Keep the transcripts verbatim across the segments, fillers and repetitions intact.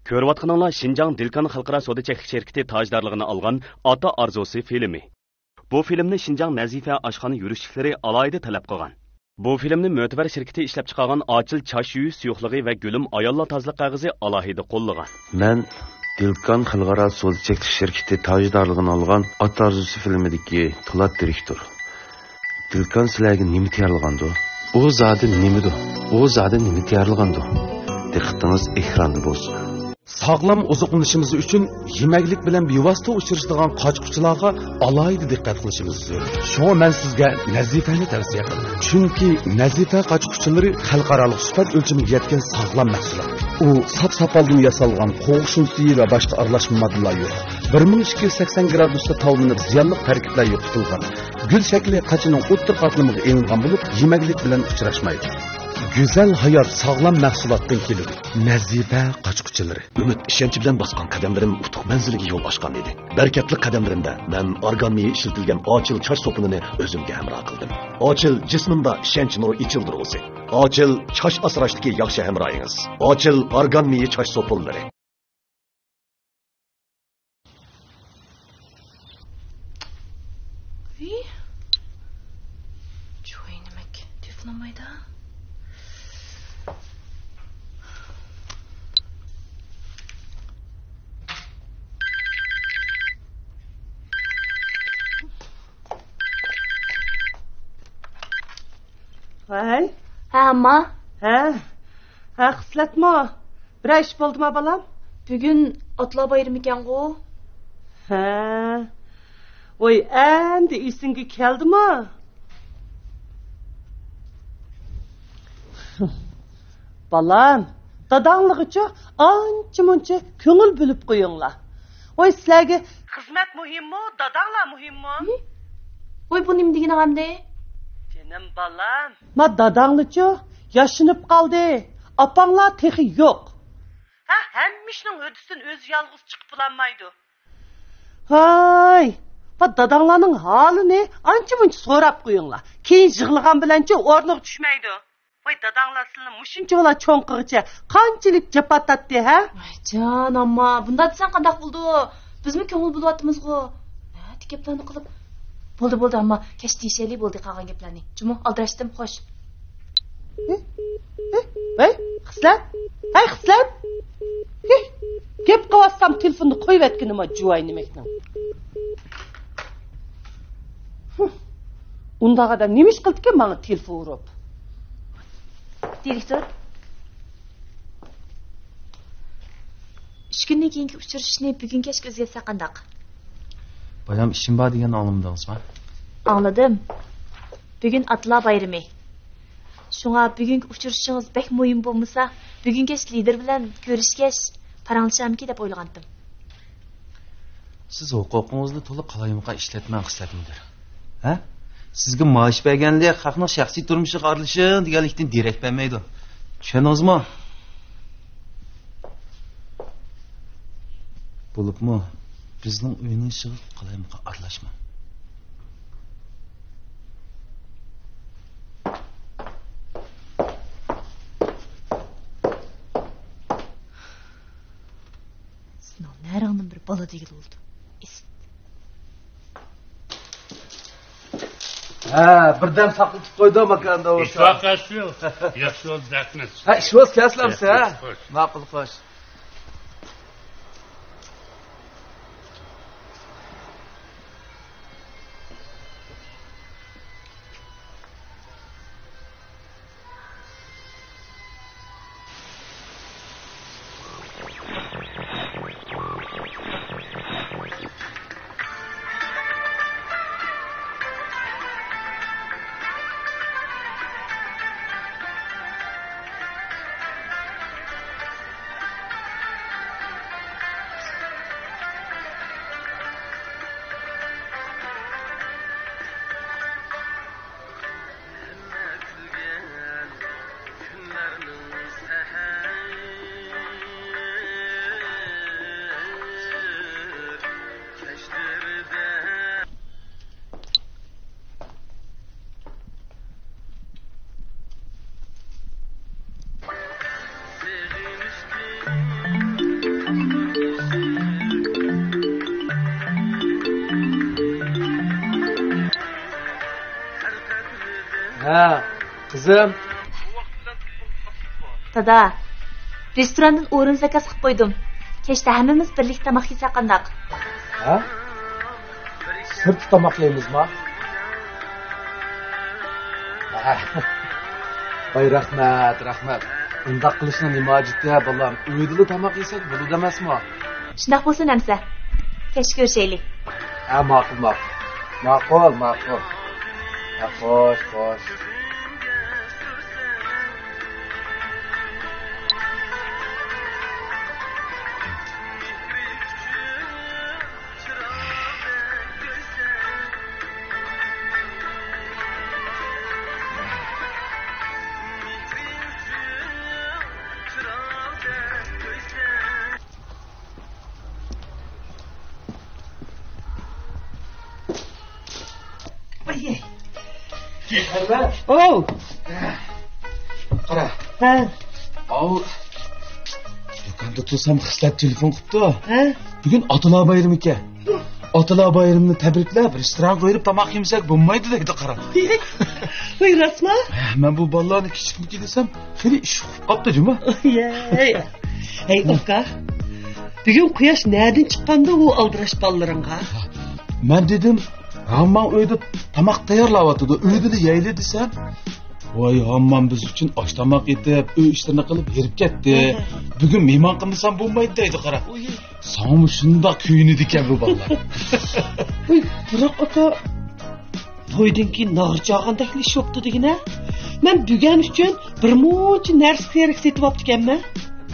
كۆرۈۋاتقىنىڭلار شىنجاڭ دىلكان خەلقئارا سودا چەكلىك شىركىتى تاجدارلىقىنى ئالغان ئاتا ئارزۇسى فىلىمى. بۇ فىلىمنى شىنجاڭ نەزىپە ئاشخانا يۈرۈشلۈكلىرى ئالاھىدە تەلەپ قىلغان. بۇ فىلىمنى مۆتىۋەر شىركىتى ئىشلەپچىقارغان ئاچىل چاچ يۇيۇش سۇيۇقلۇقى ۋە گۈلۈم ئاياللار تازىلىق قەغىزى ئالاھىدە قوللىغان. مەن دىلكان خەلقئارا سودا چەكلىك شىركىتى تاجدارلىقىنى ئالغان ئاتا ئارزۇسى فىلىمىدىكى پولات دىرېكتور. دىلكان سىلەرگە نېمە تەييارلىغاندۇ؟ ئۇ زادى نېمىدۇ؟ ئۇ زادى نېمە تەييارلىغاندۇ؟ دىققىتىڭىز ئېكراندا بولسۇن. ساغلام ئوزۇقلىنىشىمىز ئۈچۈن يېمەكلىك بىلەن بىۋاسىتە ئۇچرىشىدىغان قاچا-قۇچىلارغا ئالاھىدە دىققەت قىلىشىمىز زۆرۈر. شۇڭا مەن سىزگە نەزىپەنى تەۋسىيە قىلىمەن. چۈنكى نەزىپە قاچا-قۇچىلىرى خەلقئارالىق سۈپەت ئۆلچىمىگە يەتكەن ساغلام مەھسۇلات. ئۇ ساپ ساپالدىن ياسالغان، قوغۇشۇن سۈيى ۋە باشقا ئارىلاشما ماددىلار يوق. بىر مىڭ ئىككى يۈز سەكسەن گرادۇستا تاۋلىنىپ زىيانلىق تەركىبلەر يوقىتىلغان. گۈل شەكلى قاچىنىڭ ئوتتۇرا قاتلىمىغا ئېلىنغان بولۇپ، يېمەكلىك بىلەن ئۇچراشمايدۇ. گۈزەل ھايات ساغلام مەھسۇلاتتىن كېلىدۇ. نەزىپە قاچا-قۇچىلىرى. ئۈمىد، ئىشەنچ بىلەن باسقان قەدەملىرىم ئۇتۇق مەنزىلىگە يول ئاچقان ئىدى. بەرىكەتلىك قەدەملىرىمدە مەن ئارگان مېيى ئىشلىتىلگەن ئاچىل چاچ سوپۇنىنى ئۆزۈمگە ھەمراھ قىلدىم. ئاچىل جىسمىمدا ئىشەنچ نۇرى ئېچىلدۇرغۇسى. ئاچىل چاچ ئاسراشتىكى ياخشى ھەمراھىڭىز. ئاچىل ئارگان مېيى چاچ سوپۇنلىرى. ۋىي؟ جۇۋاي نېمەك؟ تېلېفون ئالمايدۇ. ۋاي. ھە، ئامما. ھە. ھە، خىسلەتمۇ؟ بىرەر ئىش بولدىما، بالام؟ بۈگۈن ئاتىلار بايرىمىكەنغۇ؟ ھە. ۋاي، ئەمدى ئېسىڭگە كەلدىمۇ؟ بالام، داداڭلىغىچۇ ئانچە-مۇنچە كۆڭۈل بۆلۈپ قويۇڭلار. ۋاي، سىلەرگە خىزمەت مۇھىممۇ، داداڭلار مۇھىممۇ؟ ھى؟ ۋاي، بۇ نېمە دېگىنىڭ ئەمدى؟ جېنىم بالام. ما داداڭلىچۇ ياشىنىپ قالدى. ئاپاڭلار تېخى يوق. ھە، ھەممە ئىشنىڭ ھۆددىسىدىن ئۆزى يالغۇز چىقىپ بولالمايدۇ. ھاي، ما داداڭلارنىڭ ھالىنى ئانچە-مۇنچە سوراپ قويۇڭلار. كېيىن يىغلىغان بىلەنچۇ ئورنىغا چۈشمەيدۇ. ۋاي، داداڭلار سىلىنى مۇشۇنچىۋالا چوڭ قىلغىچە قانچىلىك جاپا تارتتى، ھە؟ ۋاي جان، ئامما، بۇنداق دېسەڭ قانداق بولىدۇ؟ بىزمۇ كۆڭۈل بۆلۈۋاتىمىزغۇ. نەدە گەپلەرنى قىلىپ. بولدى، بولدى، ئامما، كەچتە دېيىشەيلى، بولدى، قالغان گەپلەرنى. جۇمۇ، ئالدىراشتىم، خوش. ھە؟ ھە؟ ھەي، خىسلەت! ھەي، خىسلەت! ھە؟ گەپ قىلىۋاتسام تېلېفوننى قويۇۋەتكىنىما جۇۋاي نېمەكنىڭ. ھە. ئۇنداق ئادەم نېمە ئىش قىلدىكىن ماڭا تېلېفون ئۇرۇپ؟ دىرېكتور، ئۈچ كۈندىن كېيىنكى ئۇچرىشىشنى بۈگۈن كەچكە ئۆزگەرتسەك قانداق؟ بايام ئىشىم بار دېگەننى ئاڭلىمىدىڭىزما؟ ئاڭلىدىم. بۈگۈن ئاتىلار بايرىمى. شۇڭا بۈگۈنكى ئۇچرىشىشىڭىز بەك مۇھىم بولمىسا، بۈگۈن كەچ لىدىر بىلەن كۆرۈشكەچ پاراڭلىشارمىكىن دەپ ئويلىغانتىم. سىز ھوقۇقىڭىزنى تولا قالايمىقان ئىشلەتمەڭ، خىسلەت مۇدىر. ھە؟ سىزگە مائاش بەرگەنلىك خەقنىڭ شەخسىي تۇرمۇشىغا ئارىلىشىڭ دېگەنلىكتىن دېرەك بەرمەيدۇ. چۈشەندىڭىزمۇ؟ بولۇپمۇ بىزنىڭ ئۆينىڭ ئىشىغا قالايمىقان ئارىلاشماڭ. سېنىڭ نەرىڭدىن بىر بالا دېگىلى بولىدۇ. ئىسىت. ھە، بىردەم ساقلىتىپ قويدۇم ئاكا، ئەمدى بولسا. ئىش ۋاقىت شۇ. ياخشى بولدى، رەھمەت. ھە، ئىش بولسا كەلسىلەمسىز، ھە؟ ياخشى، خوش. ماقۇل، خوش. قىزىم. دادا، رېستوراندىن ئورۇن زاكاز قىلىپ قويدۇم. كەچتە ھەممىمىز بىرلىكتە تاماق يېسەك قانداق؟ ھە؟ سىرتتا تاماق يەيمىزما؟ ۋاي، رەھمەت، رەھمەت. ئۇنداق قىلىشنىڭ نېمە ھاجىتى، بالام؟ ئۆيدىلا تاماق يېسەك بولىدۇ ئەمەسمۇ؟ شۇنداق بولسۇن ئەمسە. كەچتە كۆرۈشەيلى. ھە، ماقۇل، ماقۇل. ماقۇل، ماقۇل. ھە، خوش، خوش. ئاي. ئەنۋەر. ئوو. قارا. ھە. ئاۋۇ. دۇكاندا تۇرسام خىسلەت تېلېفون قىپتۇ. ھە؟ بۈگۈن ئاتىلار بايرىمىكەن. ئاتىلار بايرىمىنى تەبرىكلەپ، رېستورانغا بېرىپ تاماق يېمىسەك بولمايدۇ دەيدۇ، قارا. ۋاي، راستمۇ؟ ھە، مەن بۇ بالىلارنى كىچىكمىكى دېسەم، خېلى ئىش ئۇقۇپ قاپتۇ جۇما. ھەي. ھەي، ئۇكا. بۈگۈن قۇياش نەدىن چىققاندۇ ئۇ ئالدىراش بالىلىرىڭغا؟ مەن دېدىم، ھاممام ئۆيدە تاماق تەييارلاۋاتىدۇ، ئۆيدىلا يەيلى دېسەم، ۋاي، ھاممام بىز ئۈچۈن ئاش تاماق ئېتىپ، ئۆي ئىشلىرىنى قىلىپ ھېرىپ كەتتى. ئەھە. بۈگۈن مېھمان قىلمىسام بولمايدۇ دەيدۇ، قارا. ئۇي. ساڭىمۇ شۇنداق كۆيۈنىدىكەن بۇ بالىلار. ئۇي، بىراق ئاكا، تويدىن كېيىن ناغرا چاغاندا ئىش بوپتۇ دېگىنە. مەن دۈگەن ئۈچۈن بىر مۇنچە نەرسە تېرىك سېتىۋاپتىكەنمەن.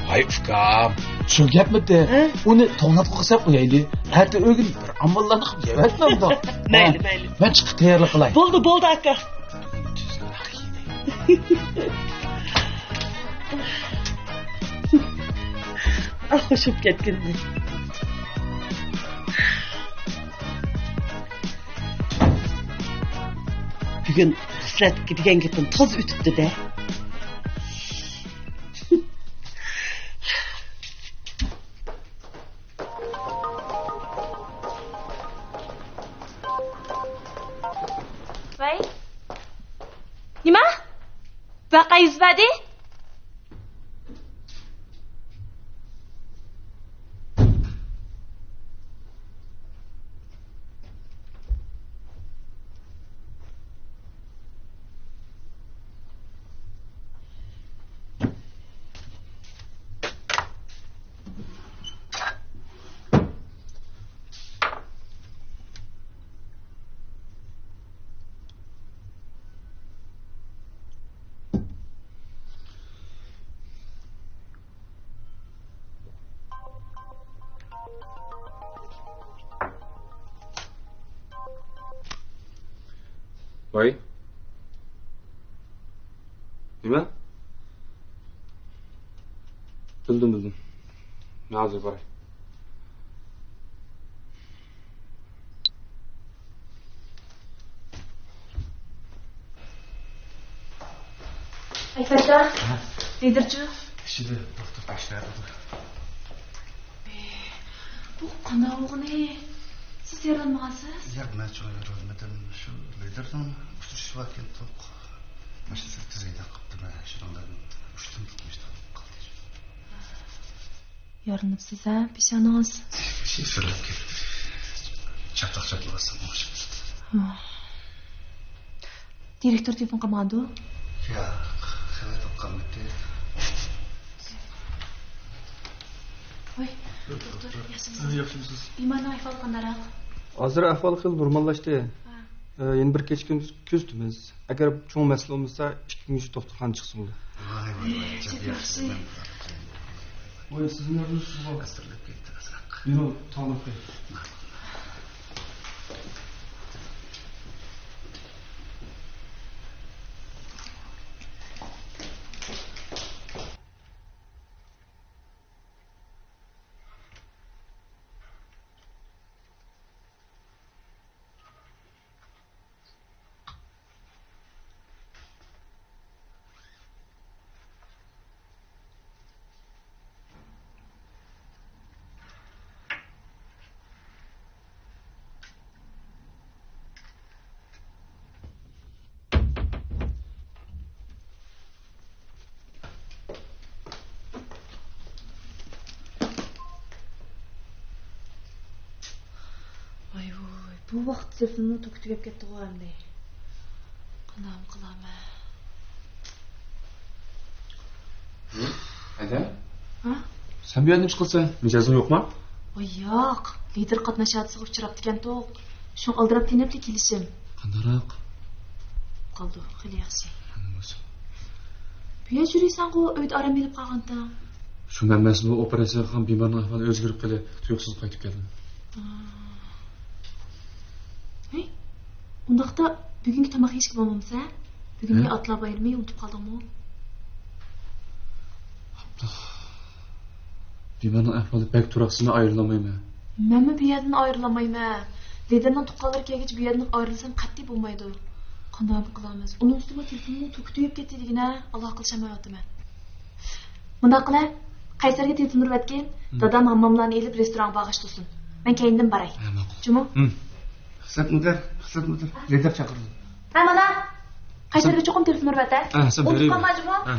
ھاي ئۇكام، شۇ گەپمىدى؟ ھە؟ ئۇنى توڭلاتقۇغا سەپ قويايلى. ئەتە ئۆگۈن بىر ئاماللارنى قىلىپ يەۋەتمەمدۇ؟ مەيلى، ھە، مەيلى. مەن چىقىپ تەييارلىق قىلاي. بولدى، بولدى ئاكا. ئاھ، خوشۇم كەتكىنىدى. بۈگۈن خىسلەتكە دېگەن گېپىم تازا ئۆتۈپتۇ-دە. ۋەي. نېمە؟ ۋەقە يۈز بەردى؟ ۋاي. نېمە؟ بىلدىم، بىلدىم. مەن ھازىر باراي. ئەي پاشا، ھە؟ لىدىرچۇ؟ ئىچىدە، دوختۇر پاشا. ئى، بۇ قانداق بولغىنى؟ سىز يارىلانمىغانسىز؟ ياق، مەن چوڭ يارىلانمىدىم. شۇ لىدىرنىڭ ئۇچرىشىپ كەتتۇق. ماشىنىسى تېز ھەيدەپ قاپتۇ، مەن شۇنىڭدىن ئۇچتۇم، تۇتمۇشتۇم قالدى. يارىلىنىپسىز ھە، پېشانىڭىز؟ شىفىرلاپ كەتتى. چاتاق چاتلىۋاتسام ئوخشاپ كېتىدۇ. ھا. دىرېكتور تېلېفون قىلمىغاندۇ؟ ياق، خەۋەر تاپقانمىدى. ۋاي، دوختۇر، ياخشىمۇسىز؟ ياخشىمۇسىز؟ بىمارنىڭ ئەھۋالى قانداقراق؟ ھازىر ئەھۋالى خېلى نورماللاشتى. ھا. ئە، يەنە بىر كېچە كۈندۈز كۆزىتىمىز. ئەگەر چوڭ مەسىلە بولمىسا، ئىككى كۈن ئىچىدە دوختۇرخانىغا چىقسا بولىدۇ. ۋاي، ۋاي، ۋاي، ئەجەب ياخشى. ۋاي، سىزنى يازدىڭىز بۇ؟ ھەسرەتلەپ كەتتى ئازراق. يۈرۈڭ، تاڭلاپ قويۇڭ. بۇ ۋاقىتتا تېلېفوننىڭ توكى تۈگەپ كەتتىغۇ ئەمدى. قانداقمۇ قىلارمەن؟ ھەدە؟ ھە؟ سەن بۇ يەردە نېمە ئىش قىلىسەن؟ مىجەزىڭ يوقما؟ ۋاي ياق، لىدىر قاتناش ھادىسىسىگە ئۇچراپتىكەنتۇق. شۇڭا ئالدىراپ تېنەپلا كېلىشىم. قانداقراق؟ قالدى، خېلى ياخشى. ئانا بولسۇن. بۇ يەردە يۈرۈيسەنغۇ، ئۆيدە ئارام ئېلىپ قالغانتىڭ. شۇ مەن ئەمەسمۇ ئوپېراتسىيە قىلغان بىمارنىڭ ئەھۋالى ئۆزگىرىپ قېلىپ تۇيۇقسىز قايتىپ كەلدىم. ھەي، ئۇنداقتا بۈگۈنكى تاماق يېيىشكە بولمامسەن؟ بۈگۈن ھە؟ ئاتلار بايرىمى، ئۇنتۇپ قالدىڭمۇ؟ ئاپتۇ. بىمارنىڭ ئەھۋالى بەك تۇراقسىز، مەن ئايرىلالمايمەن. مەنمۇ بۇ يەردىن ئايرىلالمايمەن. لىدىرنىڭ تۇغقانلىرى كەلگۈچە بۇ يەردىن ئايرىلسام قەتئىي بولمايدۇ. قانداق قىلىمىز؟ ئۇنىڭ ئۈستىگە تېلېفونمۇ توكى تۈگەپ كەتتى دېگىنە، ئالاقە قىلىشالمايۋاتىمەن. مۇنداق قىلە، قەيسەرگە تېلېفون ئۇرۇۋەتكىن، ھىم. دادام ھامماملارنى ئېلىپ رېستورانغا بارغاچ تۇرسۇن. مەن كەينىدىن باراي. ھە، ماقۇل. جۇمۇ؟ ھىم. خىسلەت مۇدىر، خىسلەت مۇدىر، لىدىر چاقىرىدۇ. ھە، مانا. قەيسەرگە چوقۇم تېلېفون ئۇرۇۋەت، ھە؟ ھە، سەن ئۇنتۇپ بېرىۋېرىڭ. قالما، جۇمۇ؟ ھە.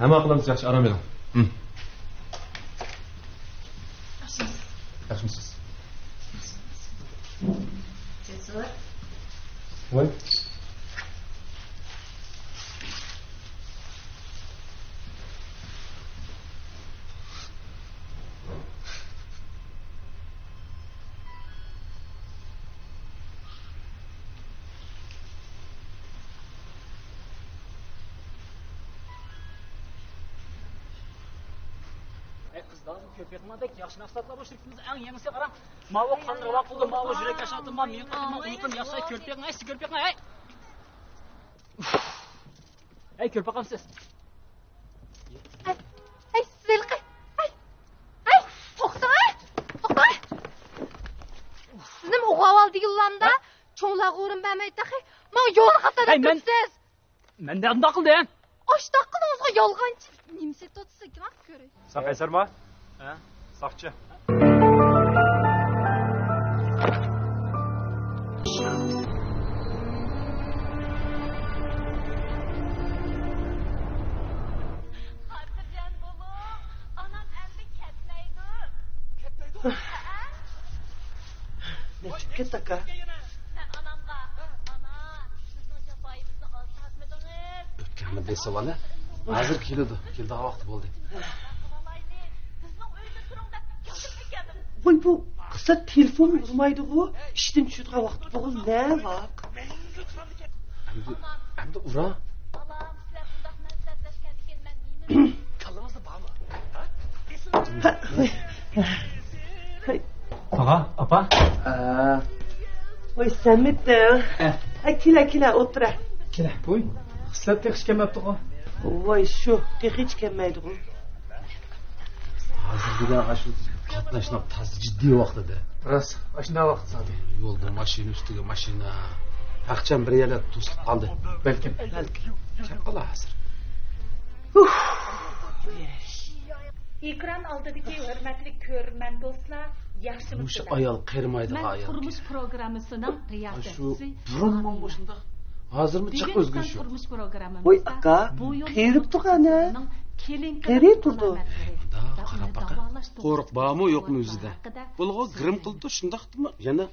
ھەممە قىلىمىز، ياخشى، ئارام ئېلىڭ. ھىم. ياخشىمۇسىز؟ ياخشىمۇسىز؟ ۋاي. ئەي قىزلار، كۆرۈپ بېقىڭلار، بەك ياخشى مەھسۇلاتلار بۇ شىركىتىمىزدە، ئەڭ يېڭىسى، قاراڭ. ماۋۇ قان راۋان قىلىدۇ، ماۋۇ يۈرەك ياشارتىدۇ، ماۋۇ مېڭە قىلىدۇ، ماۋۇ ئۇيقۇنى ياخشى، كۆرۈپ بېقىڭ، ئەي، سىز كۆرۈپ بېقىڭ، ئەي. ئەي، كۆرۈپ باقامسىز؟ ئەي، ئەي، سىز ھېلىقى، ئەي، ئەي، توختاڭ، ئەي، توختاڭ، ئەي. سىزنىمۇ ئوغۇۋال دېگىنلامدا، ھە؟ چوڭلارغا ئورۇن بەرمەي تېخى ماڭا يولنى خاتا ئەي، مەن دەپ تۇرسىز. مەن نەدە ئۇنداق قىلدىم؟ ئاشتاق قىلىڭىزغۇ يالغانچى. نېمە سېتىۋاتىسىز، كىم كۆرۈي؟ ساق ئەسەرما؟ ھە؟ ساقچى. خاتىرجەم بولۇڭ، ئانام ئەمدى كەتمەيدۇ. كەتمەيدۇ؟ ھەئە. نەچچە كەتتى، ئاكا؟ مەن ئانامغا، ئانا، سىزنىڭ جاپايىڭىزنى ئاز تارتمىدىڭىز. ئۆتكەنمۇ بېسىۋالە. ھازىر كېلىدۇ. كېلىدىغان ۋاقتى بولدى. بىزنىڭ ئۆيدە تۇرۇڭ دەپ كەلدىم. ۋاي، بۇ قىزلار تېلېفون ئۇرمايدىغۇ. ئىشتىن چۈشىدىغان ۋاقىت بولغىلى نە ۋاق. ئەمدى، ئەمدى ئۇرا. بالام، سىلەر بۇنداق مەسلىھەتلەشكەندىكىن مەن نېمە؟ كاللىڭىزدا بارمۇ؟ ھە؟ ھە. ھەي. ئاغا، ئاپا. ئە. ۋاي، سەنمىتىڭ؟ ھە. ھە، كېلە، كېلە، ئولتۇرە. كېلە. ۋوي، خىسلەت تېخىچە كەلمەپتىغۇ؟ ۋاي، شۇ، تېخىچە كەلمەيدىغۇ. ھازىر دېگەن ئاشۇ قاتناشنىڭ تازا جىددىي ۋاقتىدا. راست، ئاشۇنداق ۋاقىت سادى. يولدا ماشىنا ئۈستىگە ماشىنا. ھەقچان بىر يەردە توسۇلۇپ قالدى. بەلكىم. بەلكىم. كەپ قالا ھازىر. ئېكران ئالدىدىكى ھۆرمەتلىك كۆرۈرمەن دوستلار، ياخشىمۇ مۇشۇ سىلەر؟ ئايال قېرىمايدىغان مەن ئايال. تۇرمۇش پروگراممىسىنىڭ شۇ رىياسەتچىسى بۇرۇنمۇ ئامىنە. مۇشۇنداق. ھازىرمۇ جىق بۈگۈن ئۆزگىرىش سەن يوق. تۇرمۇش پروگراممىمىزدا ۋوي، ئاكا، بويۇن قېرىپ تۇرغان، ھە؟ قېرىپ تۇردى. ئۇندا قاراپ باقە. قورۇق بارمۇ يوقمۇ ئۆزىدە؟ بولغۇ گىرىم قىلىپ تۇر، شۇنداقتىمۇ؟ يەنە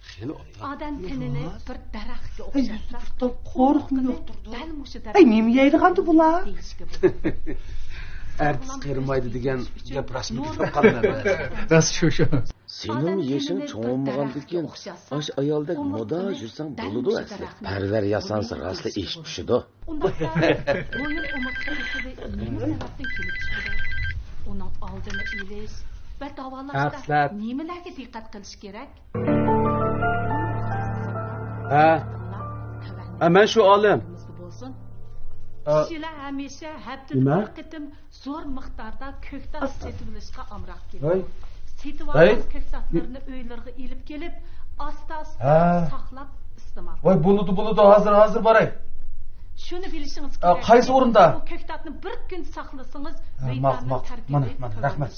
خېلى ئوبدان. ئادەم تېنىنى بىر دەرەخكە ئوخشاتسا، قورۇقمۇ يوقتۇردى؟ دەل مۇشۇ دەرەخ. ئەي، نېمە يەيدىغاندۇ بۇلار؟ ئەرتىس قېرىمايدۇ دېگەن گەپ راستمىكىن دەپ قالدىم. راست شۇ، شۇ. سېنىڭ يېشىڭ چوڭ بولمىغاندىكىن، ئاشۇ ئايالدەك مودا يۈرسەڭ بولىدۇ ئەسلى. پەرۋەر ياسانسا راستلا ئېشىپ چۈشىدۇ. ئۇنداقتا بويۇن ئومۇرتقا كېسىلى نېمە سەۋەبتىن كېلىپ چىقىدۇ؟ ئۇنىڭ ئالدىنى ئېلىش ۋە داۋالاشتا نېمىلەرگە دىققەت قىلىش كېرەك؟ ھە. ھە، مەن شۇ ئالىم. ئا، كىشىلەر ھەمىشە ھەپتىدە نېمە؟ بىر قېتىم زور مىقداردا كۆكتات سېتىۋېلىشقا ئامراق كېلىدۇ. ھەي. سېتىۋالغان ھەي. كۆكتاتلىرىنى ئۆيلىرىگە ئېلىپ كېلىپ، ئاستا-ئاستا ھە. ساقلاپ ئىستېمال ۋاي، قىلىدۇ. بولىدۇ، بولىدۇ، ھازىر، ھازىر باراي. شۇنى بىلىشىڭىز ئا، كېرەك. قايسى ئورۇندا؟ بۇ كۆكتاتنى بىر كۈن ساقلىسىڭىز، ھە، ماق، ماق. مانا، مانا، رەھمەت.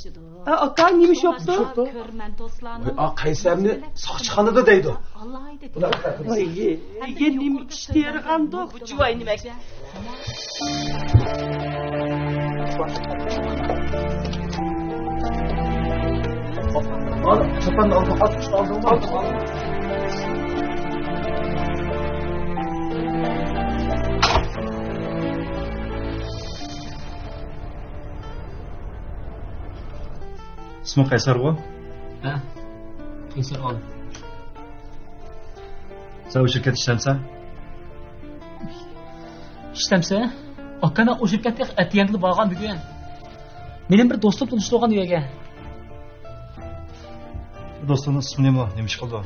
ئا، ئاكا، نېمە ئىش بوپتۇ؟ ئا، قەيسەرنى ساقچىخانىدا دەيدۇ. ۋاي، يە، نېمە ئىش تېرىغاندۇ بۇ جۇۋاي نېمە؟ مانا، چاپاننى ئالدىم، ئالدىم، ئالدىم، ئالدىم. ئىسمىڭ قەيسەرغۇ؟ ھە، قەيسەر ئالىم. سەن ئۇ شىركەتتە ئىشلەمسەن؟ ئىشلەمسە؟ ئاكا، مەن ئۇ شىركەتكە ئەتىگەندىلا بارغان بۈگۈن. مېنىڭ بىر دوستۇم تونۇشتۇرغان ئۇ يەرگە. دوستۇڭنىڭ ئىسمى نېمە؟ نېمە ئىش قىلىدۇ؟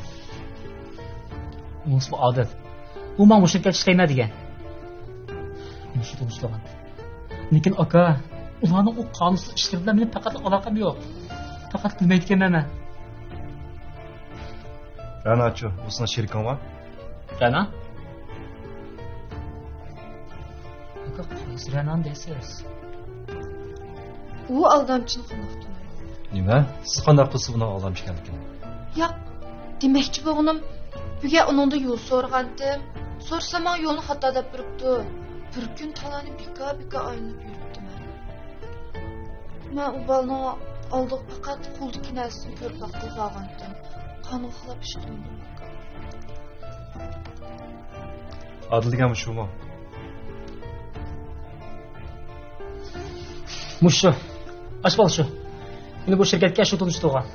ئۇنىڭ ئىسمى ئادىل. ئۇ ماڭا مۇشۇ يەرگە ئىشلەيمەن دېگەن. مۇشۇ تونۇشتۇرغان. لېكىن ئاكا، ئۇلارنىڭ ئۇ قانۇنسىز ئىشلىرى بىلەن مېنىڭ پەقەت ئالاقەم يوق. پەقەت بىلمەيدىكەنمەن مەن. رەناچۇ، بۇ سېنىڭ شېرىكىڭ بار؟ رەنا؟ ئاكا، قايسى رەنانى دەيسىز؟ ئۇ ئالدامچىنى قانداق تونۇيمەن؟ نېمە؟ سىز قانداق بىلسىز ئۇنىڭ ئالدامچى ئىكەنلىكىنى؟ ياق، دېمەكچى بولغىنىم، بۈگۈن ئۇنىڭدىن يول سورىغانتىم. سورىسام، ماڭا يولنى خاتا دەپ بېرىپتۇ. بىر كۈن تالانى بىكار-بىكار ئايلىنىپ يۈرۈپتىمەن. مەن ئۇ بالىنىڭ ئالدىغا پەقەت قولىدىكى نەرسىنى كۆرۈپ باققىلى بارغانتىم. قانۇنغا خىلاپ ئىش قىلمىدىم، ئاكا. ئادىل دېگەن مۇشۇمۇ؟ مۇشۇ. ئاش بالا شۇ. مېنى بۇ شىركەتكە شۇ تونۇشتۇرغان.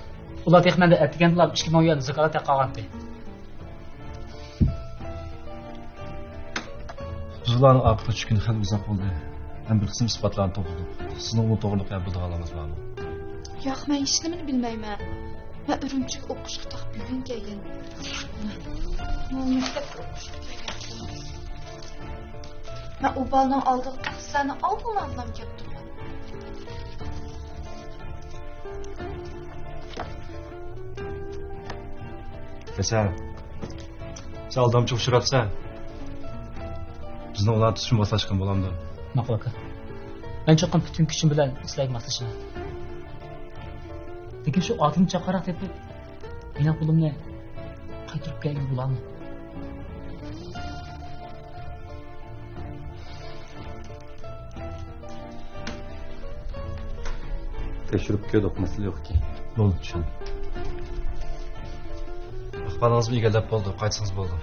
ئۇلار تېخى مەندىن ئەتىگەندىلا ئىككى مىڭ يۈەن زاكالەت ھەققى ئالغانتى. بىز ئۇلارنىڭ ئارقىدىن چۈشكىلى خېلى ئۇزاق بولدى. ھەم بىر قىسىم ئىسپاتلارنى توپلىدۇق. سىزنىڭ ئۇنى توغرىلىق بىلىدىغانلىرىڭىز بارمۇ؟ ياق، مەن ھېچنېمىنى بىلمەيمەن. مەن ئۈرۈمچىگە ئوقۇشقا تېخى بۈگۈن كەلگەن. مەن مەكتەپكە ئوقۇشقا كەلگەن. مەن ئۇ بالىنىڭ ئالدىغا تېخى سىلەرنىڭ ئالدىڭلاردىلا كەپ تۇرغان. ھەسەن، سەن ئالدامچىغا ئۇچراپسەن. بىزنىڭ ئۇلارنى تۇتۇشنى ماسلاشقىلى بولامدۇ؟ ماقۇل، ئاكا. مەن چوقۇم پۈتۈن كۈچۈم بىلەن سىلەرگە ماسلىشىمەن. لېكىن شۇ ئادىلنى جاقارراق تېپىپ، مېنىڭ پۇلۇمنى قايتۇرۇپ كەلگىلى بولامدۇ؟ تەكشۈرۈپ كۆردۇق، مەسىلە يوقكەن. بولدى، چۈشەندىم. ئەھۋالىڭىزمۇ ئىگىلەپ بولدى، قايتسىڭىز بولدى.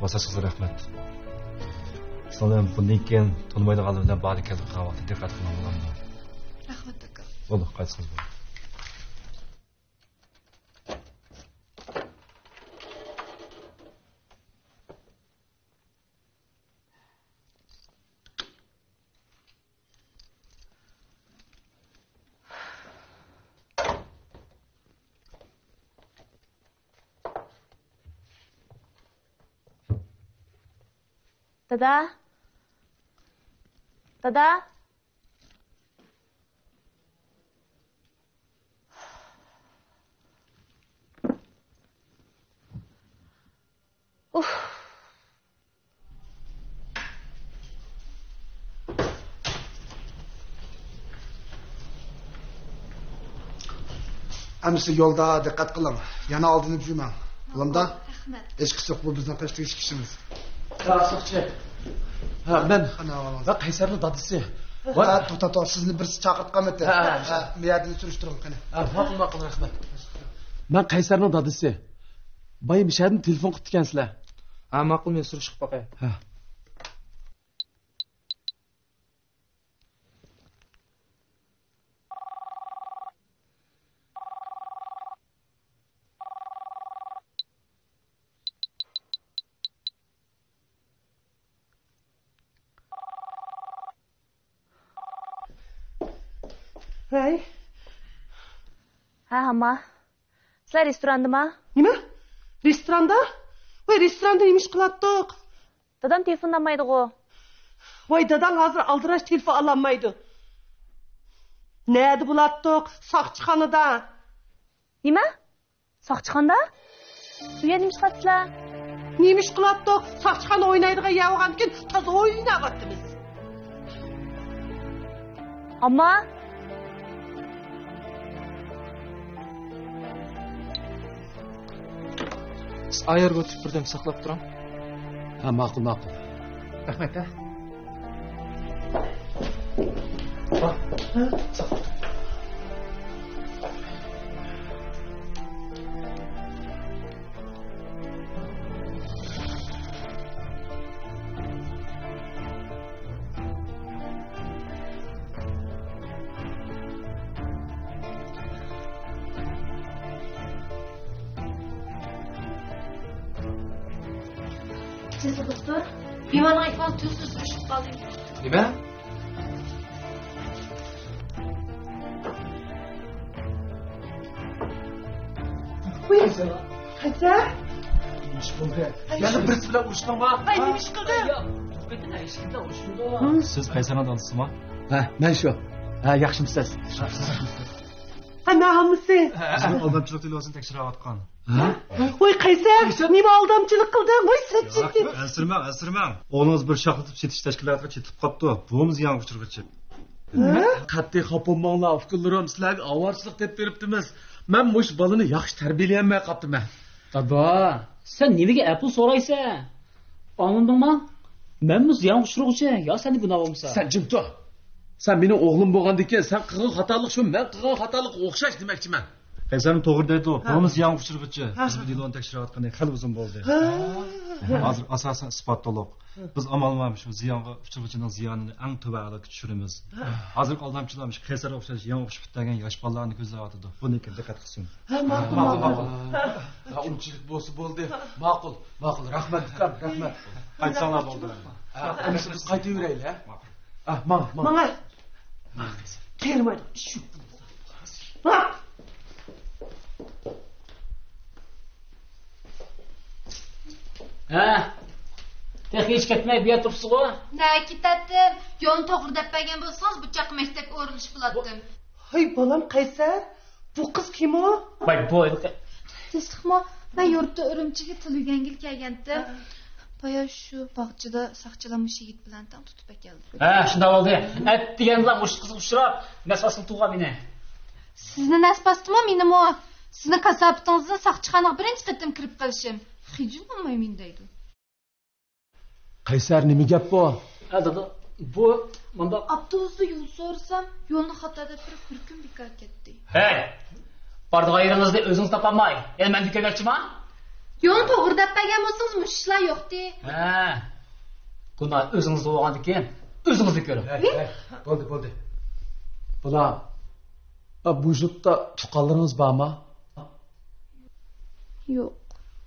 ماسلاشقىڭىزغا رەھمەت. سىزنى بۇندىن كېيىن تونۇمايدىغانلار بىلەن بارى كەلدى قىلغان ۋاقىتتا دىققەت قىلماڭ، بولامدۇ؟ رەھمەت، ئاكا. بولدى، قايتسىڭىز بولدى. دادا. دادا. ئۇھ. ئەمىسە يولدا دىققەت قىلىڭ. يەنە ئالدىنىپ يۈرمەڭ. بولامدا؟ رەھمەت. ھېچقىسى يوق، بۇ بىزنىڭ قېشىدىكى ئىككى كىشىمىز. يا، ساقچى. ھە، مەن. قېنى، ئەھۋالىڭىز؟ مەن قەيسەرنىڭ دادىسى. ھە، توختا، توختا، سىزنى بىرسى چاقىرتقانمىتى؟ ھە، ھە، ھە. ھە، بۇ يەردىن سۈرۈشتۈرۈڭ، قېنى. ھە، ماقۇل، ماقۇل، رەھمەت. مەن قەيسەرنىڭ دادىسى. بايا مۇشەدىن تېلېفون قىپتىكەنسىلەر. ھە، ماقۇل، مەن سۈرۈشتۈرۈپ باقاي. ھە. ۋەي. ھە، ھاما. سىلەر رېستوراندىما؟ نېمە؟ رېستوراندا؟ ۋاي، رېستوراندا نېمە ئىش قىلاتتۇق؟ دادام تېلېفوندا ئالمايدىغۇ. ۋاي، داداڭ ھازىر ئالدىراش تېلېفون ئالالمايدۇ. نەدە بولاتتۇق؟ ساقچىخانىدا. نېمە؟ ساقچىخانىدا؟ ئۇ يەردە نېمە ئىش قىلاتسىلەر؟ نېمە ئىش قىلاتتۇق؟ ساقچىخانا ئوينايدىغان يەر بولغاندىكىن تازا ئويناۋاتىمىز. ئەمما سىز ئايرىغا ئۆتۈپ بىردەم ساقلاپ تۇرۇڭ. ھە، ماقۇل، ماقۇل. رەھمەت، ھە. سىزگە دوختۇر، بىمارنىڭ ئەھۋالى تۈزۈك سۈرۈشۈپ قالدى. نېمە؟ قەيسەر؟ نېمە ئىش بولدى؟ يەنە بىرسى بىلەن ئۇرۇشتۇڭما؟ ھەي، نېمە ئىش قىلدىڭ؟ ياق، ھېچ كىم بىلەن ئۇرۇشمىدىم. سىز قەيسەرنىڭ دادىسىما؟ ھە، مەن شۇ. ھە، ياخشىمۇسىز؟ ھە، مەن ھاممىسى. سىزنىڭ ئالدامچىلىق دېلوسىنى تەكشۈرۈۋاتقان. ھە؟ ۋاي قەيسەر، نېمە ئالدامچىلىق قىلدىڭ؟ ۋاي سەت چېكىپ. ئەنسىرىمەڭ، ئەنسىرىمەڭ. ئوغلىڭىز بىر شاخلىتىپ سېتىش تەشكىلاتىغا چېتىلىپ قاپتۇ. بۇمۇ زىيانغا ئۇچرىغۇچى. ھە؟ قەتئىي خاپا بولماڭلار، ئۇكىلىرىم، سىلەرگە ئاۋارىچىلىق دەپ بېرىپتىمىز. مەن مۇشۇ بالىنى ياخشى تەربىيەلىيەلمەي قاپتىمەن. دادا، سەن نېمىگە ئەپۇ سورايسەن؟ ئاڭلىدىڭما؟ مەنمۇ زىيانغا ئۇچرىغۇچى، يا سەندە گۇناھ بولمىسا؟ سەن جىم تۇر. سەن مېنىڭ ئوغلۇم بولغاندىكىن، سەن قىلغان خاتالىق شۇ، مەن قىلغان خاتالىققا ئوخشاش دېمەكچىمەن. قەيسەرمۇ توغرا دەيدۇ. ھە. بۇمۇ زىيانغا ئۇچرىغۇچى. ھە. بىز بۇ دېلونى تەكشۈرۈۋاتقىنى خېلى ئۇزۇن بولدى. ھە. ھازىر ئاساسەن ئىسپات تولۇق. بىز ئامال بار شۇ زىيانغا ئۇچرىغۇچىنىڭ زىيانىنى ئەڭ تۆۋەن ھالەتكە چۈشۈرىمىز. ھازىرقى ئالدامچىلار مۇشۇ قەيسەرگە ئوخشاش يېڭى ئۇرۇش پۈتتۈرگەن ياش بالىلارنى كۆزلەۋاتىدۇ. بۇنىڭكىگە دىققەت قىلسۇن. ھە، ماقۇل، ماقۇل، ماقۇل. ھە، ئۇنچىلىك بولسا بولدى. ماقۇل، ماقۇل. رەھمەت، ئۇكام، رەھمەت. قايتساڭلار بولدى. ھە، ئەمىسە بىز قايتىۋېرەيلى، ھە؟ ھە، ماڭ، ماڭ. ماڭا. قېرىمايدۇ، ئىش يوق. ماڭ. ھە، تېخى ھېچ كەتمەي بۇ يەردە تۇرۇپسىزغۇ؟ نەگە كېتەتتىم؟ يولنى توغرا دەپ بەرگەن بولسىڭىز، بۇ چاغقا مەكتەپكە ئورۇنلىشىپ بولاتتىم. ھەي، بالام قەيسەر، بۇ قىز كىم ئۇ؟ ۋاي، بۇ ھېلىقى. تېزلىقمۇ؟ مەن يۇرتتا ئۈرۈمچىگە تىل ئۆگەنگىلى كەلگەنتىم. ھە. بايا شۇ باغچىدا ساقچىلار مۇشۇ يىگىت بىلەن تەڭ تۇتۇپ ئەكەلدى. ھە، شۇنداق بولدى. ئەتىگەنلا مۇشۇ قىزغا ئۇچراپ، نەس ھاسىل تۇغان مېنى. سىزنى نەس باستىمۇ، مېنىمۇ؟ سىزنىڭ كاساپىتىڭىزدىن ساقچىخانىغا بىرىنچى قېتىم كىرىپ قېلىشىم. خىجىل بولماي مېنى دەيدۇ. قەيسەر، نېمە گەپ بۇ؟ ھە، دادا، بۇ مۇنداق. ئاپتوبۇستا يول سورىسام، يولنى خاتا دەپ بېرىپ، بىر كۈن بىكار كەتتى. ھەي، بارىدىغان يېرىڭىزنى ئۆزىڭىز تاپالماي، يەنە مەندىن كۆرمەكچىما؟ يولنى توغرا دەپ بەرگەن بولسىڭىز، مۇشۇ ئىشلار يوقتى. ھە، گۇناھ ئۆزىڭىزدە بولغاندىكىن، ئۆزىڭىزنى كۆرۈڭ. ھەي، ھەي، بولدى، بولدى. بالام، ئا، بۇ يۇرتتا تۇغقانلىرىڭىز بارمۇ؟ يوق.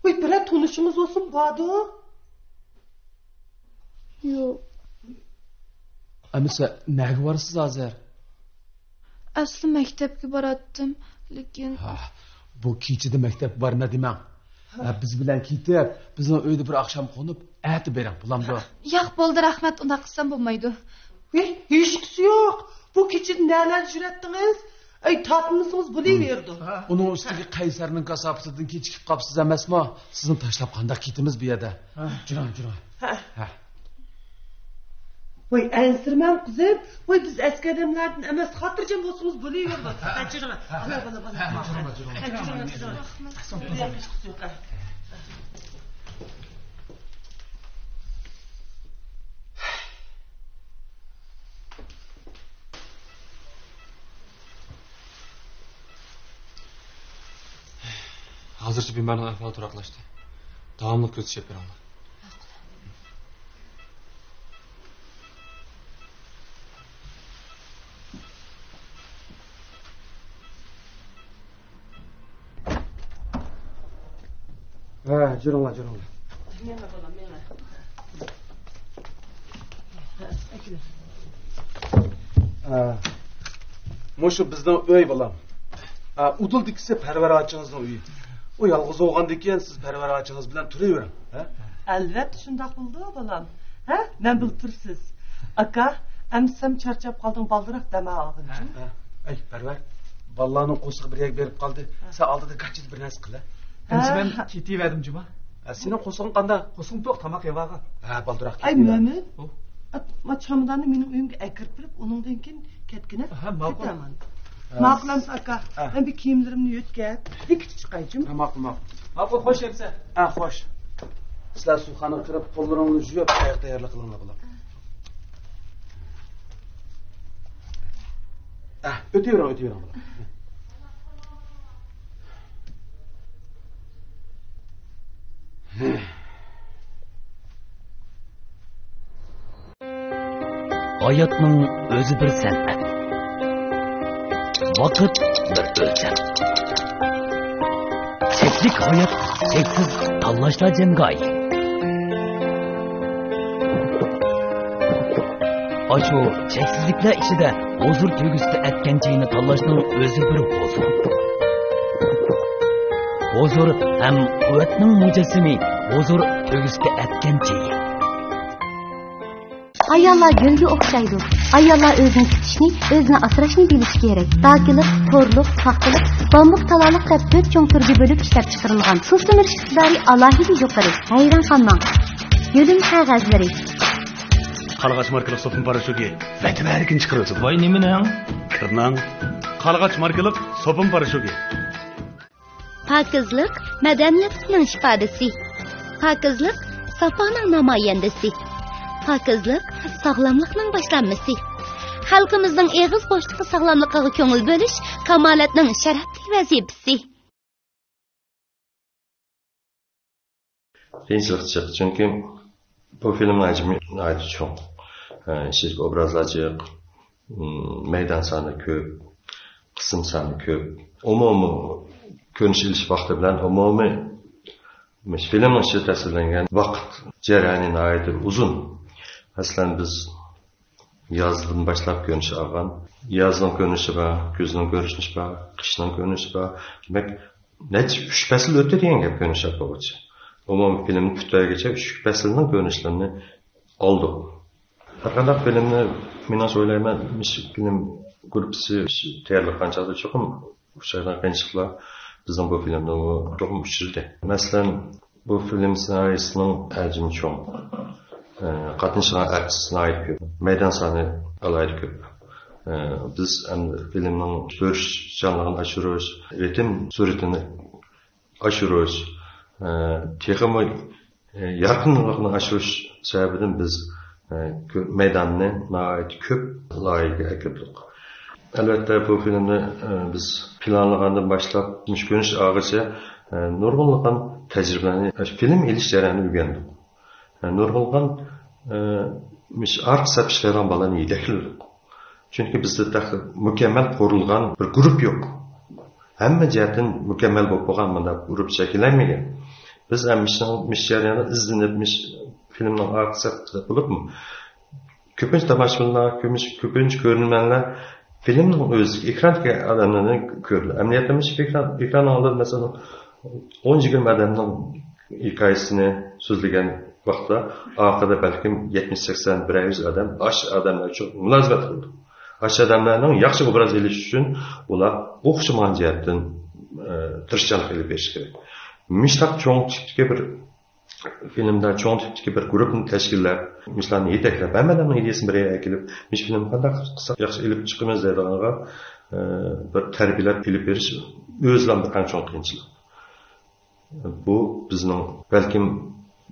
ۋاي، بىرەر تونۇشىڭىز بولسىمۇ باردۇ؟ يوق. ئەمىسە، نەگە بارىسىز ھازىر؟ ئەسلى مەكتەپكە باراتتىم، لېكىن. ھا، بۇ كېچىدە مەكتەپكە بارىمەن دېمەڭ. ھە، بىز بىلەن كېتىپ، بىزنىڭ ئۆيدە بىر ئاخشام قونۇپ، ئەتە بېرىڭ، بولامدۇ؟ ياق، بولدى، رەھمەت، ئۇنداق قىلسام بولمايدۇ. ھېي، ھېچقىسى يوق. بۇ كېچىدە نەلەردە يۈرەتتىڭىز؟ ئەي، تارتمىسىڭىز بولۇۋېرىدۇ. ھە. ئۇنىڭ ئۈستىگە قەيسەرنىڭ كاساپىتىدىن كېچىكىپ قاپسىز ئەمەسمۇ؟ سىزنى تاشلاپ قانداق كېتىمىز بۇ يەردە؟ ھە. جۈرۈڭ، جۈرۈڭ. ھە. ھە. ۋاي، ئەنسىرىمەڭ قىزىم. ۋاي، بىز ئەسكى ئادەملەردىن ئەمەس، خاتىرجەم بولسىڭىز بولۇۋېرىدۇ. ھە، جۈرۈڭ. ھە. بالا، بالا، بالا. ھە، جۈرۈڭ، جۈرۈڭ. ھە، جۈرۈڭ، جۈرۈڭ. ھازىرچە بىمارنىڭ ئەھۋالى تۇراقلاشتى. داۋاملىق كۆزىتىش ئېلىپ بېرىڭلار. ھە، جۈرۈڭلار، جۈرۈڭلار. مېڭە، بالام، مېڭە. ھە، مۇشۇ بىزنىڭ ئۆي، بالام. ھە، ئۇدۇلدىكىسى پەرۋەر ئاچىڭىزنىڭ ئۆيى. ئۇ يالغۇز بولغاندىكىن سىز پەرۋەر ئاچىڭىز بىلەن تۇرۇۋېرىڭ. ھە؟ ئەلۋەتتە شۇنداق بولىدۇ، بالام. ھە؟ مەن بىلىپ تۇرسىز. ئاكا، ئەمسەم چارچاپ قالدىڭ، بالدۇراق دەم ئالغىنچۇ. ھە. ئەي، پەرۋەر، بالىلارنىڭ قورسىقى بىر يەرگە بېرىپ قالدى. ھە. سەن ئالدىدا گاچچىدە بىر نەرسە قىلە. ھە. ئەمسە مەن كېتىۋەردىم جۇما. ھە، سېنىڭ قورسىقىڭ قانداق؟ قورسىقىم توق، تاماق يەۋالغان. ھە، بالدۇراق ئاي، كېتىۋەر. مەمەت. ئۇ. ئات، ما چاماداننى مېنىڭ ئۆيۈمگە ئەكىرىپ بېرىپ، ئۇنىڭدىن كېيىن كەتكىنە. ھە، ماقۇل. كېتەمەن. ھە. ماقۇل ئەمسە ئاكا. ھە. مەن بىر كىيىملىرىمنى يۆتكەپ، بىر كېتىپ چىقايچۇ. ھە، ماقۇل، ماقۇل. ماقۇل، خوش ئەمسە. ھە، خوش. سىلەر سۇخانىغا كىرىپ، قوللىرىڭلارنى يۇيۇپ، ئاياق تەييارلىق قىلىڭلار، بالام. ھە، ئۆتۈۋېرىڭ، ئۆتۈۋېرىڭ، بالام. ھاياتنىڭ ئۆزى بىر سەنئەت. ۋاقىت بىر ئۆلچەم. چەكلىك ھايات، چەكسىز تاللاشلار جەڭگاھى. ئاشۇ چەكسىزلىكلەر ئىچىدە ھۇزۇر تۆگىسىدە ئەتكەن چېيىنى تاللاشنىڭ ئۆزى بىر ھۇزۇر. ھۇزۇر ھەم قۇۋۋەتنىڭ مۇجەسسىمى، ھۇزۇر تۆگىسىدە ئەتكەن چېيى. ئاياللار گۈلگە ئوخشايدۇ. ئاياللار ئۆزىنى تۇتۇشنى، ئۆزىنى ئاسراشنى بىلىشى كېرەك. داكىلىق، تورلۇق، پاختىلىق، بامبۇك تالالىق دەپ تۆت چوڭ تۈرگە بۆلۈپ ئىشلەپچىقىرىلغان. سۇسلىنىش ئىقتىدارى ئالاھىدە يۇقىرى. ھەيران قالماڭ. يۆلۈم قەغەزلىرى. قارلىغاچ ماركىلىق سوپۇن پاراشوكى ۋەتىۋەرگىن چىقىرىۋېتىدۇ. ۋاي نېمىنىڭ؟ كىرناڭ. قارلىغاچ ماركىلىق سوپۇن پاراشوكى. پاكىزلىق مەدەنىيەتنىڭ ئىپادىسى. پاكىزلىق ساپانىڭ نامايەندىسى. پاكىزلىق ساغلاملىقنىڭ باشلانمىسى. خەلقىمىزنىڭ ئېغىز بوشلۇقى ساغلاملىقىغا كۆڭۈل بۆلۈش، كامالەتنىڭ شەرەپلىك ۋەزىپىسى. قىيىنچىلىق جىق، چۈنكى بۇ فىلىمنىڭ ھەجمى ناھايىتى چوڭ. ئىچىدىكى ئوبرازلار جىق، مەيدان سانى كۆپ، قىسىم سانى كۆپ. ئومۇمىي كۆرۈنۈش ئېلىش ۋاقتى بىلەن ئومۇمىي مۇشۇ فىلىمنىڭ ئىچىدە تەسۋىرلەنگەن ۋاقىت جەريانى ناھايىتى ئۇزۇن. مەسىلەن، بىز يازدىن باشلاپ كۆرۈنۈش ئالغان. يازنىڭ كۆرۈنۈشى بار، كۈزنىڭ كۆرۈنۈشى بار، قىشنىڭ كۆرۈنۈشى بار. دېمەك، نەچچە، ئۈچ پەسىل ئۆتتى دېگەن گەپ كۆرۈنۈش ئالغۇچە. ئومۇمىي فىلىمنى پۈتتۈرگىچە ئۈچ پەسىلنىڭ كۆرۈنۈشلىرىنى ئالدۇق. ھەرقانداق فىلىمنى، مېنىڭچە ئويلايمەن، مۇشۇ فىلىم گۇرۇپپىسى تەييارلىغان چاغدا چوقۇم ئۇچرايدىغان قىيىنچىلىقلار بىزنىڭ بۇ فىلىمدىمۇ چوقۇم ئۇچرىدى. مەسىلەن، بۇ فىلىم سېنارىيىسىنىڭ ھەجمى چوڭ. ئە، قاتنىشىدىغان ئارتىس ناھايىتى كۆپ. مەيدان سانى ئالاھىدە كۆپ. ئە، بىز ئەمدى فىلىمنىڭ كۆرۈشچانلىقىنى ئاشۇرۇش، رىتىم سۈرئىتىنى ئاشۇرۇش، ئە، تېخىمۇ، ئە، يارقىنلىقنى ئاشۇرۇش سەۋەبىدىن بىز، ئە، كۆ-، مەيداننى ناھايىتى كۆپ لايىھەگە ئەكىردۇق. ئەلۋەتتە، بۇ فىلىمنى، ئە، بىز پىلانلىغاندىن باشلاپ، مۇشۇ كۆرۈنۈش ئالغىچە، ئە، نۇرغۇنلىغان تەجرىبىلەرنى، ئە، فىلىم ئېلىش جەريانىدا ئۆگەندۇق. ئە، نۇرغۇنلىغان، ئە، مۇشۇ ئارقا سەپ ئىشلەيدىغان بالىلارنى يېتەكلىدۇق. چۈنكى بىزدە تېخى مۇكەممەل قۇرۇلغان بىر گۇرۇپپا يوق. ھەممە جەھەتتىن مۇكەممەل بولۇپ بولغان مۇنداق گۇرۇپپا شەكىللەنمىگەن. بىز ھەم ئىشنىڭ، ئىش جەريانىدا ئىزدىنىپ، ئىش، فىلىمنىڭ ئارقا سەپتە بولۇپمۇ، كۆپىنچە تاماشىبىنلار، كۆپىنچە، كۆپىنچە كۆرۈرمەنلەر فىلىمنىڭ ئۆزى، ئېكراندىكى ئادەملەرنى كۆرىدۇ. ئەمەلىيەتتە مۇشۇ ئېكران، ئېكراننىڭ ئالدىدا، مەسىلەن، ئون يىگىرمە ئادەمنىڭ ھېكايىسىنى سۆزلىگەن ۋاقىتتا، ئارقىدا بەلكىم يەتمىش، سەكسەن، بىرەر يۈز ئادەم ئاشۇ ئادەملەر ئۈچۈن مۇلازىمەت قىلىدۇ. ئاشۇ ئادەملەرنىڭ ياخشى ئوبراز ئېلىش ئۈچۈن ئۇلار ئوخشىمىغان جەھەتتىن، ئە، تىرىشچانلىق ئېلىپ بېرىشى كېرەك. مۇشۇنداق چوڭ تىپتىكى بىر فىلىمدا چوڭ تىپتىكى بىر گۇرۇپپىنى تەشكىللەپ، مۇشۇلارنى يېتەكلەپ، ھەممە ئادەمنىڭ ئىدىيەسىنى بىر يەرگە ئەكېلىپ، مۇشۇ فىلىمنى قانداق قىلساق ياخشى ئېلىپ چىقىمىز دەيدىغانغا، ئە، بىر تەربىيەلەپ ئېلىپ بېرىش ئۆزىلا بىر ئەڭ چوڭ قىيىنچىلىق. بۇ بىزنىڭ بەلكىم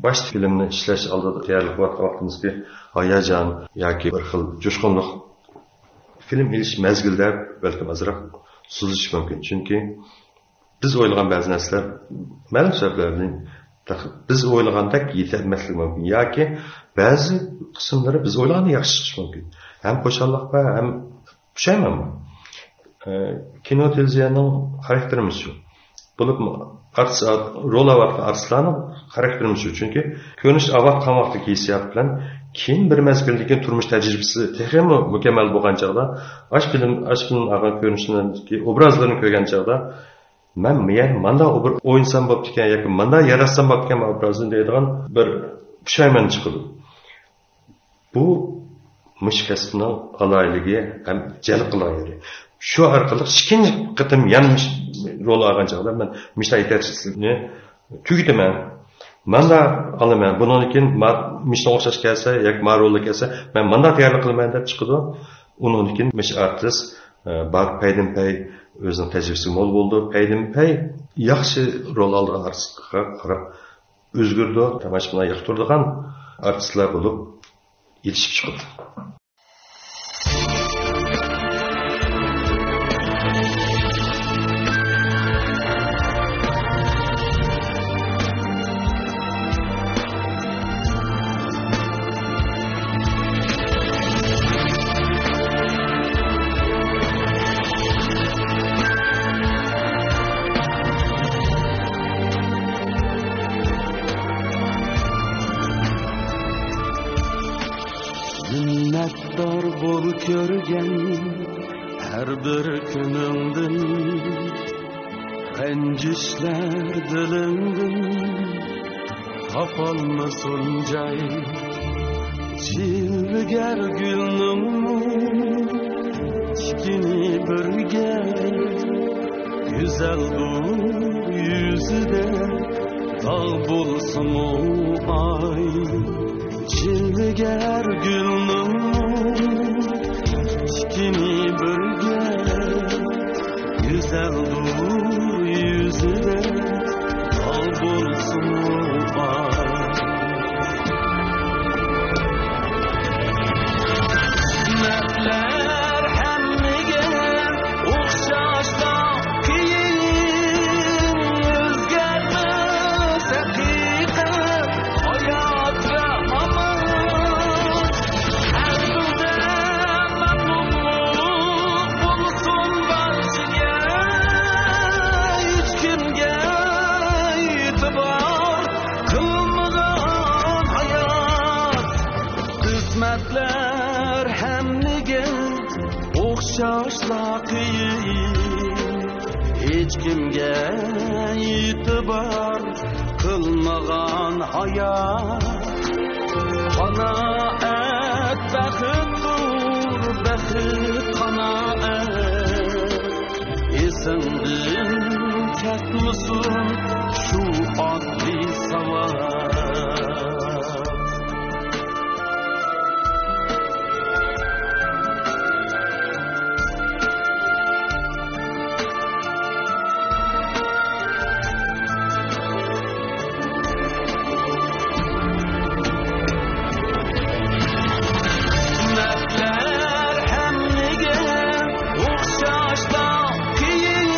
باشتا فىلىمنى ئىشلەش ئالدىدا تەييارلىق قىلىۋاتقان ۋاقتىمىزدىكى ھاياجان ياكى بىر خىل جۇشقۇنلۇق، فىلىم ئېلىش مەزگىلىدە بەلكىم ئازراق سوزۇلۇشى مۇمكىن. چۈنكى بىز ئويلىغان بەزى نەرسىلەر مەلۇم سەۋەبلەردىن بىز ئويلىغاندەك يېتەلمەسلىكى مۇمكىن ياكى بەزى قىسىملىرى بىز ئويلىغاندىن ياخشى چىقىشى مۇمكىن. ھەم خۇشاللىق بار، ھەم پۇشايمانمۇ. ئە، كىنو، تېلېۋىزىيەنىڭ خاراكتېرىمىزچۇ؟ بولۇپمۇ ئارتىس، رول ئالىۋاتقان ئارتىسلارنىڭ خاراكتېرىمىزچۇ؟ چۈنكى كۆرۈنۈش ئاۋات قاماقتىكى ھېسسىيات بىلەن كېيىن بىر مەزگىلدىن كېيىن تۇرمۇش تەجرىبىسى تېخىمۇ مۇكەممەل بولغان چاغدا، ئاش فىلىم، ئاش فىلىم ئالغان كۆرۈنۈشلەردىكى ئوبرازلىرىنى كۆرگەن چاغدا، مەن يەنە مانداق بىر ئوينىسام بوپتىكەن ياكى مانداق ياراتسام بوپتىكەن ئوبرازنى دەيدىغان بىر پۇشايمان چىقىدۇ. بۇ مۇشۇ كەسىپنىڭ ئالاھىدىلىكى ھەم جەلپ قىلغان يېرى. شۇ ئارقىلىق ئىككىنچى قېتىم يەنە مۇش-، رول ئالغان چاغدا مەن مۇشۇنداق يېتەكچىلىكنى تۈگىتىمەن. ماندا ئالىمەن. بۇنىڭدىن كېيىن ما-، مۇشۇنىڭغا ئوخشاش كەلسە ياكى ما رولدا كەلسە، مەن مانداق تەييارلىق قىلىمەن دەپ چىقىدۇ. ئۇنىڭدىن كېيىن مۇشۇ ئارتىس، ئە، بار پەيدىنپەي ئۆزىنىڭ تەجرىبىسى مول بولىدۇ. پەيدىنپەي ياخشى رول ئالىدىغان ئارتىسقا قاراپ ئۆزگىرىدۇ. تاماشىبىنلار ياقتۇرىدىغان ئارتىسلار بولۇپ يېتىشىپ چىقىدۇ. مىننەتدار بول كۆرگەن ھەر بىر كۈنۈڭدىن، رەنجىشلەر دىلىڭدىن تاپالمىسۇن جاي. جىلۋىگەر گۈلنىڭمۇ تىكىنى بىرگە، گۈزەلدۇر يۈزىدە داغ بولسىمۇ ئاي. جىلۋىگەر گۈلنىڭمۇ تىكىنى بىرگە، گۈزەلدۇر يۈزىدە داغ بولسىمۇ ئاي. قىسمەتلەر ھەممىگە ئوخشاشلا قىيىن، ئۆزگەرمەس ھەقىقەت، ھايات ۋە مامات. ھەر بىردە مەمنۇنلۇق بولسۇن بارچىگە، ھېچكىمگە ئېتىبار قىلمىغان ھايات. قىسمەتلەر ھەممىگە ئوخشاشلا قىيىن، ھېچكىمگە ئېتىبار قىلمىغان ھايات. قانائەت بەختتۇر، بەخت قانائەت. ئېسىڭدىن كەتمىسۇن شۇ ئاددىي ساۋات. قىسمەتلەر ھەممىگە ئوخشاشلا قىيىن،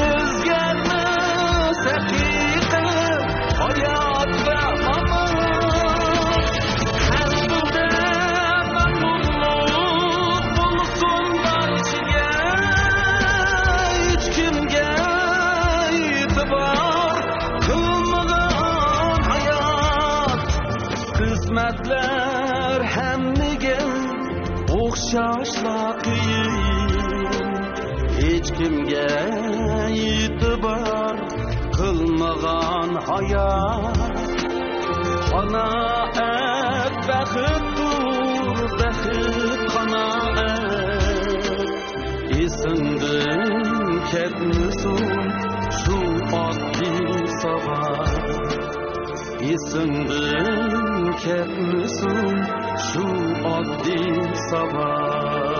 ئۆزگەرمەس ھەقىقەت، ھايات ۋە مامات. ھەر بىردە مەمنۇنلۇق بولسۇن بارچىگە، ھېچكىمگە ئېتىبار قىلمىغان ھايات. قىسمەتلەر ھەممىگە ئوخشاشلا قىيىن، ھېچكىمگە ئېتىبار قىلمىغان ھايات. قانائەت بەختتۇر، بەخت قانائەت. ئېسىڭدىن كەتمىسۇن شۇ ئاددىي ساۋات. ئېسىڭدىن كەتمىسۇن شۇ ئاددىي ساۋات.